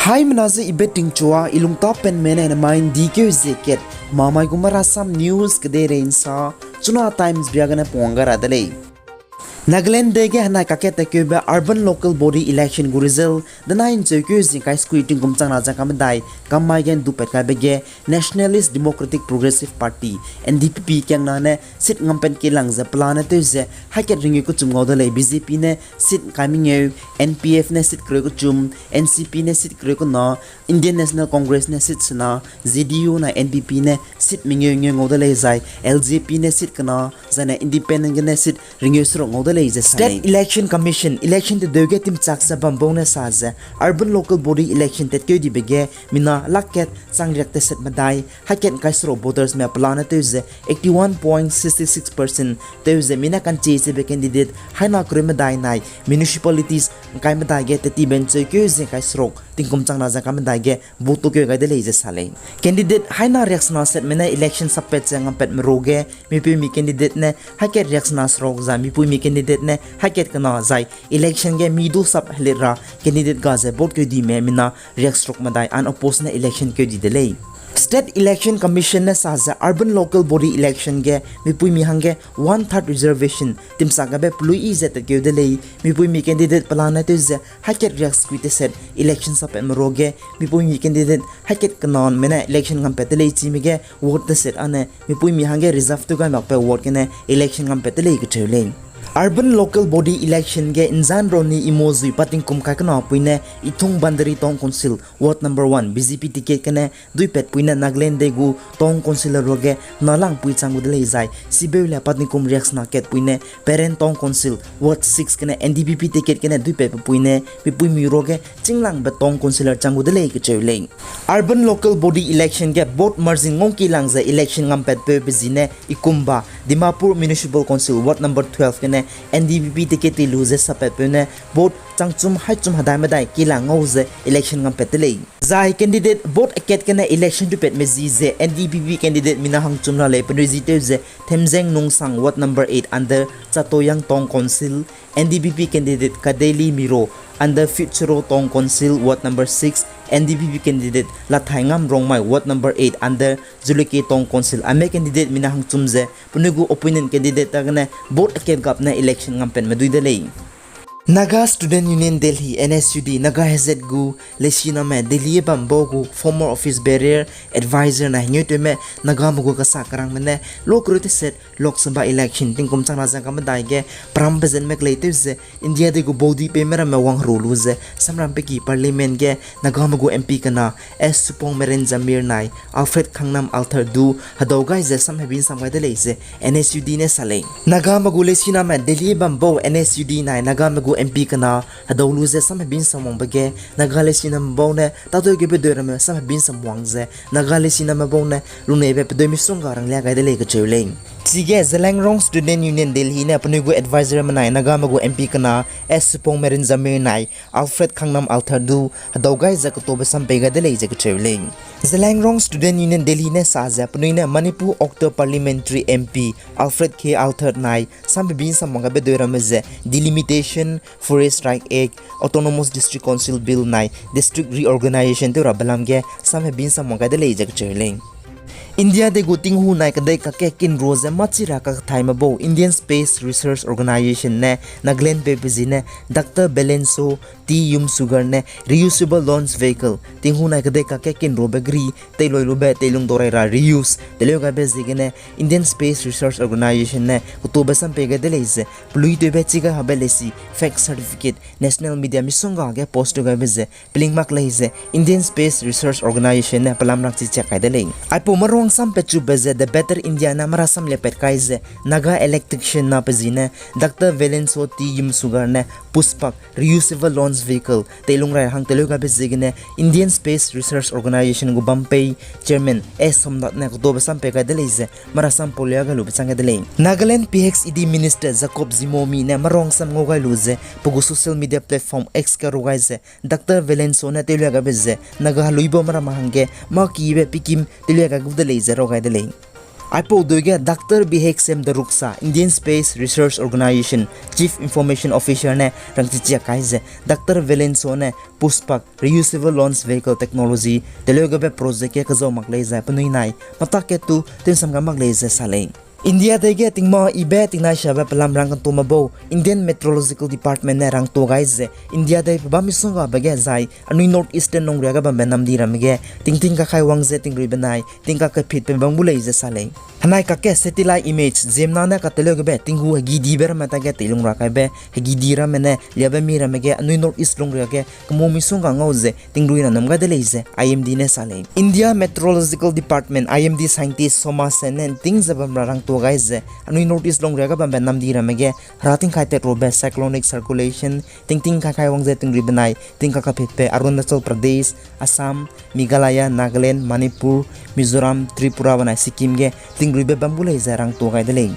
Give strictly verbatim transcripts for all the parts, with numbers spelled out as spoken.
Haimena ze I Bettingchua, I lungtapenme ne nemai ’ndi keu zie kat, mamai gu Marasam News kedeirei ’nsa, Chuna Times bia gene pungwang gai ra de lei. Nagaland dei ge henai kakattekeube Urban Local Body Election gu result denai ’ncheukeu zie ’ngkai sukui tingkum changna ze ’ngkai medai kam mai ge ’ndupat kaibe ge Nationalist Democratic Progressive Party, N D P P kiangna ne seat ngampat kelang ze pelane tew ze haikat ringeu kechum ngau de lei. B J P ne seat ’ngkai mengeu, N P F ne seat kereu kechum, N C P ne seat kereu kena, Indian National Congress ne seat sena, J D U nai N P P ne seat mengeu ngeu ngau de lei zai, L J P ne seat kena, zaine independent gene seat ringeu seruk ngau de lei ze sa lei. State Election Commission election tedeu ge timchak ze bam bau ne sa ze, urban local body election tatkeu dibe ge mina lak kat chang riak teset medai, haikat ’ngkai seruk votersme pelane tew ze eighty one point six six percent tew ze mina kanchie sebe candidate haina kereu medai nai municipalities ’ngkai medai ge tetibe ’ncheukeu zie ’ngkai seruk tingkum changna ze ’ngkai medai ge vote tokeu gai de lei ze sa lei. Candidate haina riaksena setme ne election sappat ze ngampatme ruage mipuimi candidate ne haikat riaksena seruk zai mipuimi candidate ne haikat kena zai election ge mi du sap helit ra candidate ga ze vote keu dime mina riakseruk medai unopposed ne election keu di de lei. State Election Commission ne sa ze urban local body election ge mipuimi hangge one third reservation timchak gabe peluiyi ze tatkeu de lei. Mipuimi candidate pelane tew ze haikat riak sukui teset election sappatme ruage mipuimi candidate haikat kename ne election ngampat de lei chime ge ward teset â ne mipuimi hangge reserve tew gai makbe ward gene election ngampat de lei kacheu lei. Urban local body election ge ’nzan roni imozui pa tingkum kai kena pui ne Ithung Bandari Town Council ward number one B J P ticket gene duipatpui ne Nagaland dei gu Town Council ruage nalangpui chang gu de lei zai sibeu le pa tingkum riaksena katpui ne Peren Town Council ward six gene N D P P ticket gene duipatpui ne mipuimi ruage chinglangbe Town Councillor chang gu de lei kacheu lei. Urban local body election ge vote margin ngau kilang ze election ngampatpeube zi ne ikumba Dimapur Municipal Council ward number twelve gene N D P P ticket ti lu ze sappatpeu ne vote changchum haichum hedai medai kilang ngau ze election ngampat de lei. Zai candidate vote akat gene election duipatme zi ze N D P P candidate mina hangchum la lei penui zi tew ze Themjeng Nungsang ward number eight under Chatoyang Town Council, N D P P candidate Kadeli Miro under Futsero Town Council ward number six, N D P P candidate Lathaingam Rongmai ward number eight under Zuleke Town Council ame candidate mina hangchum ze penui gu opponent candidate ta gene vote akat gap ne election ngampatme dui de lei. Naga Student Union Delhi, N S U D, Naga hezat gu leisiname Delhi bam bau gu former office bearer advisor na hengeu tewme Nagame gu kasa kerangme ne lokreu teset Lok Sabha election tingkum changna ze ’ngkai medai ge peram pezenme kelei tew ze India dei gu baudi peime ramme wangheru lu ze samrambe ki parliament ge Nagame gu M P kena S Supongmeren Jamir nai Alfred Khangnam Arthur du hedau gai ze samhebi ’nsam gai de lei ze N S U D ne sa lei. Nagame gu leisiname Delhi bam bau N S U D nai Nagame gu M P kena hedau lu ze samhebi ’nsam wangbe ge Naga leisiname bau ne tâtew gebe dui ramme samhebi ’nsam wang ze Naga leisiname bau ne luneibe pedui misongga ranglia gai de lei kacheu lei. Chige Zeliangrong Student Union Delhi ne penui gu advisor menai Nagame gu M P kena S Supongmeren Jamir nai Alfred Khangnam Arthur du hedau gai ze ketobe sam pei gai de lei ze kacheu lei. Zeliangrong Student Union Delhi ne sa ze penui ne Manipur Okto Parliamentary M P Alfred K Arthur nai samhebi ’nsam wang gaibe dui ramme ze Delimitation, Forest Right Act, Autonomous District Council Bill nai District Reorganization tew rabe lam ge samhebi ’nsam wang gai de lei ze kacheu lei. India dei gu tinghu nai kedei kakge kinro ze mâchi ra kakethaime bau Indian Space Research Organisation ne Nagaland peupe zi ne Doctor Belenso T Yumsugar ne reusable launch vehicle tinghu nai kedei kakge kinrobe gri teiloi lube teilung dorai ra reuse teleu gaibe ziegene Indian Space Research Organisation ne ketobe sam pei gai de lei ze peluitewbe chi gai habe leisi fake certificate national media misongga ge post tew gaibe ze peling mak lei ze Indian Space Research Organisation ne pelam rangchi chak kai de lei. Aipau merang sam pechube ze The Better India ne merasam lepat kai ze Naga electrician na pe zi ne Doctor Velenso T Yumsugar ne Pushpak reusable launch vehicle teilung rai hang teleu gaibe ziegene Indian Space Research Organisation gu bam pei Chairman S Somnath ne ketobe sam pei gai de lei ze merasam polia gai lube chang gai de lei. Nagaland P H E D Minister Jacob Zimomi ne merang sam ngau gai lu ze pe gu social media platform X ge rau gai ze Doctor Velenso ne teluia gaibe ze Naga heluibau meram hangge mâ kibe pikim teluia gai gu de lei ze rau gai de lei. Aipau dui ge Doctor Bihek Sem Daruksa, Indian Space Research Organisation Chief Information Officer ne rangchichia kai ze, Doctor Valenso ne Pushpak Reusable Launch Vehicle Technology teleu gebe project ge kezau mak lei zai penui nai matak ke tu tensam ga mak lei ze sa lei. India dei ge tingma ibe tingnaishabe pelam rang kantome bau Indian Meteorological Department ne rangtuâ gai ze, India dei pebâm misonggabe ge zai anui North Eastern lungria ge bambe namdi ramme ge tingting kakai wang ze tingrui benai tingkak kepitbe bam gu lei ze sa lei. Henai kakge satellite image ziemmena ne kateleu gebe tinggu hegidibe ramme tage teilung ra kaibe hegidi ramme ne liabe mi ramme ge anui North East lungria ge kemu misongga ngau ze tingrui ra num gai de lei ze I M D ne sa lei. India Meteorological Department, I M D scientist Soma Sen ne nting ze bam ra rangtuâ gai ze, anui North East lungria ge bambe namdi ramme ge hera tingkai tat rube cyclonic circulation tingting kakai wang ze tingrui benai tingkak kepitbe Arunachal Pradesh, Assam, Meghalaya, Nagaland, Manipur, Mizoram, Tripura benai Sikkim ge tingruibe bam gu lei ze rangtuâ gai de lei.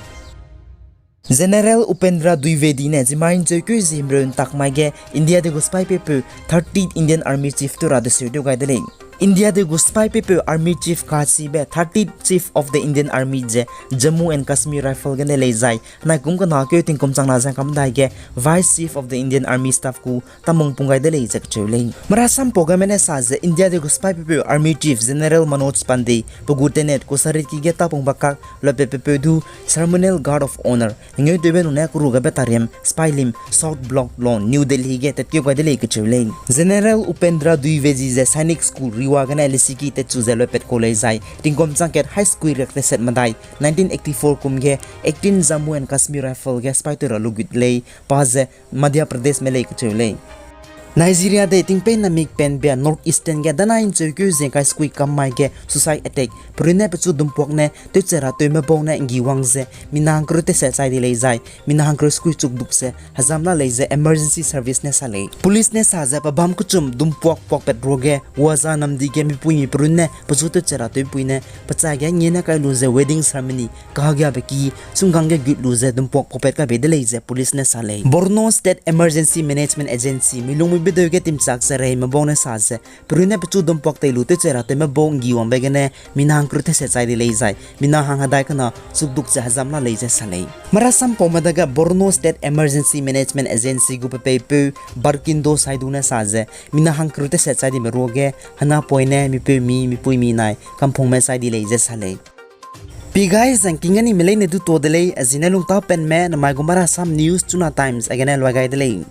General Upendra Dwivedi ne zimmai ncheukeu zie himreu ntak mai ge India dei gu sipai peipeu thirty Indian Army Chief tew ra deseu tew gai de lei. India dei gu sipai peipeu Army Chief kachibe thirty Chief of the Indian Army ze Jammu and Kashmir Rifle gene lei zai, nai kum kena keu tingkum chang na ze kamdai ge Vice Chief of the Indian Army Staff gu tamung pung gai de lei ze kacheu lei. Marasampau gaime ne sa ze India dei gu sipai peipeu Army Chief General Manoj Pandey pe gu tenet kusaritki ge tapung bakak lotpet peipeu du Ceremonial Guard of Honour hengeu tewbe nune keru gabe tariam sipai lim South Block Lawn, New Delhi ge tatkeu gai de lei kacheu lei. General Upendra Dwivedi ze Sainik School Rewa gene lesiki tatchu ze lotpat kau lei zai, tingkum chang kat hai sekui riak teset medai nineteen eighty-four kum ge eighteen Jammu and Kashmir Rifle ge sipai tew ra lu gut lei, pa ze Madhya Pradesh me lei kacheu lei. Nigeria dei tingpeî namik penbia North Eastern ge danai ncheukeu zie kai sekui kam mai ge suicide attack perunne pechu dumpuak ne tewche ra tewme bau ne nggi wang ze mina hangkereu teset chai di lei zai, mina hangkereu sekui chukduk ze hezam la lei ze emergency service ne sa lei. Police ne sa ze pebâm kechum dumpuak puakpat ruage Waza namdi ge mipuimi perunne pechu tewche ra tewpui ne pechai ge ngie ne kai lu ze wedding ceremony kahagiabe ki sunggang ge gut lu ze dumpuak puakpat kai bei de lei ze police ne sa lei. Borno State Emergency Management Agency milungmuibe deu ge timchak ze reime bau ne sa ze perunne pechu dumpuak tei lu tewche ra tewme bau nggi wangbe gene mina hangkereu teset chai di lei zai, mina hang hedai kena chukduk ze hezam la lei ze sa lei. Marasampaume dage Borno State Emergency Management Agency gu pepeipeu Barkindo Saidu ne sa ze mina hangkereu teset chai dime ruage henapoine mipeumi mipuimi nai kampungme chai di lei ze sa lei. Pi gai zangking anime leine du tuâ de lei, a zine lungtâ penme namai gu Marasam News Chuna Times agene luai gai de lei.